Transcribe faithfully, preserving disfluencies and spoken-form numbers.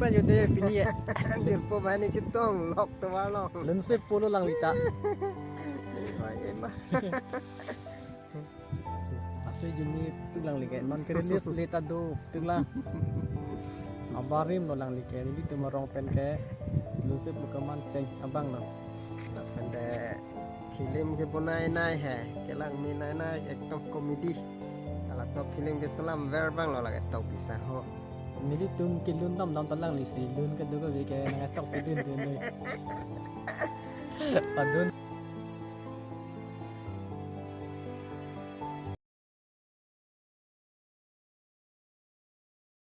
Ba jode pini ya. Jirpo bani chetong lok tovar long. Lunsepo lo lang lita. Oi, ema. Ase juni tuk lang like. Non ke release leta do tuk lang. Abarim lo lang like. Nelitum arong pen ke Lunsepo keman cheng abang lo. Lapen de film ke bonai nai he. Kelang mi nai nai ekdom comedy. Ala sob film ke selam ver bang lo lake tok bisa ho. Nelitum kelun dam dam talang lisi lun ke do ke nang tok pidun dun dun. Padun.